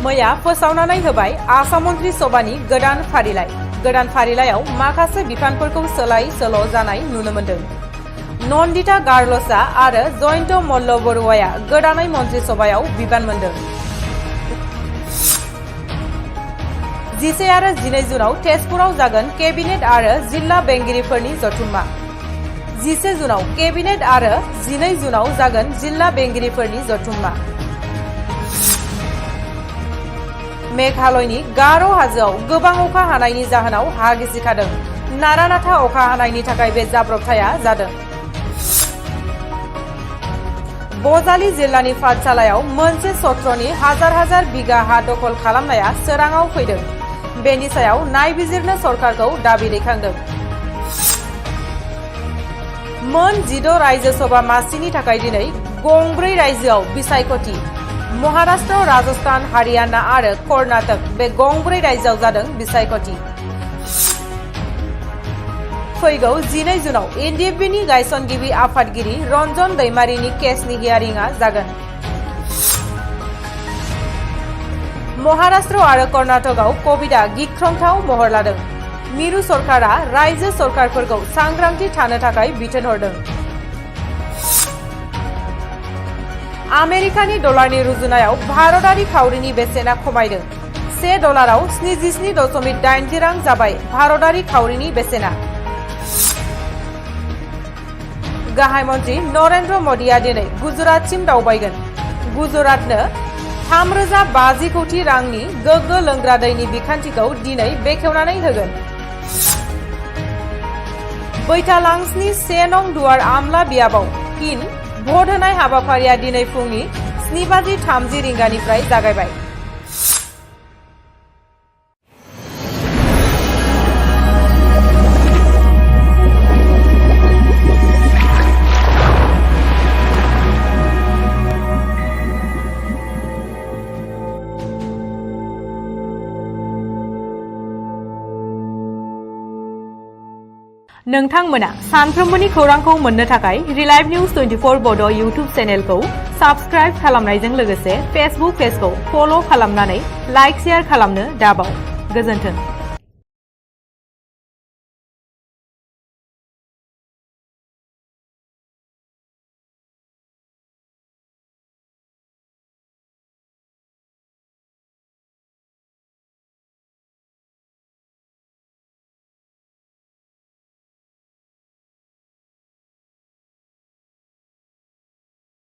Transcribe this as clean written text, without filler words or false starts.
मैया फोसावनानै होबाय आसाम मन्त्रि सभानि गोदान फारिलाइयाव माखासे बिफानफोरखौ सोलाय सोल' जानाय नुनो मोन्दों। नन्दिता गार्लसा आरो जयन्त मल्ल बरुवाया गोदानै मन्त्रि सभायाव बिबान मोनदों। 11 आरो 12 जुनाव तेजपुराव जागोन केबिनेट आरो जिल्ला बेंगिरिफोरनि जथुम्मा। 11 जुनाव केबिनेट आरो 12 जुनाव जागोन जिल्ला बेंगिरिफोरनि जथुम्मा। मेघालयनि गार' हाजोआव गोबां अखा हानायनि जाहोनाव हा गिसिखादों। नारा-नाथा अखा हानायनि थाखाय बे जाब्रबथाया जादों। बजालि जिल्लानि पाठशालायाव मोनसे सत्रनि हाजार बिगा हा दखल खालामनाया सोराङाव फैदों। बेनि सायाव नायबिजिरनो सरकारखौ दाबि दैखांदों। मोन 16 रायजो सभा मासिनि थाखाय दिनै गंब्रै रायजोआव बिसायख'थि। महाराष्ट्र, राजस्थान, हारियाना आरो कर्नाटक बे गंब्रै रायजोआव जादों बिसायख'थि। फैगौ 12 जुनाव एनडिएफबिनि गायसनगिरि आफादगिरि रन्जन दैमारिनि केसनि हियारिंआ जागोन। महाराष्ट्र आरो कर्नाटकआव कभिडआ गिख्रंथाव महर लादों। मिरु सरकारा रायजो सरकारफोरखौ सांग्रांथि थानो थाखाय बिथोन हरदों। आमेरिकानि डलारनि रुजुनायाव भारतारि खाउरिनि बेसेना खमायदों। $1 77.80 रां जाबाय भारतारि खाउरिनि बेसेना। गाहाय मन्त्रि नरेन्द्र मदिया दिनै गुजरातसिम दावबायगोन। गुजरातनो 3,050 कोटी रांनि गोग्गो लोंग्रा दैनि बिखान्थिखौ दिनै बेखेवनानै होगोन। बैथालांसनि 1 नं दुवार आमला बियाबाव फिन भट होनाय हाबाफारिया दिनै फुंनि 7:30 रिंगानिफ्राय जागायबाय। नोंथांमोना सानफ्रोमबोनि खौरांखौ मोननो थाखाय रिलाइभ निउज 24 बड' इउट्युब चेनेलखौ साबस्क्राइब खालामनायजों लोगोसे फेसबुक पेजखौ फल' खालामनानै लाइक शेयार खालामनो दाबाव। गोजोन्थों।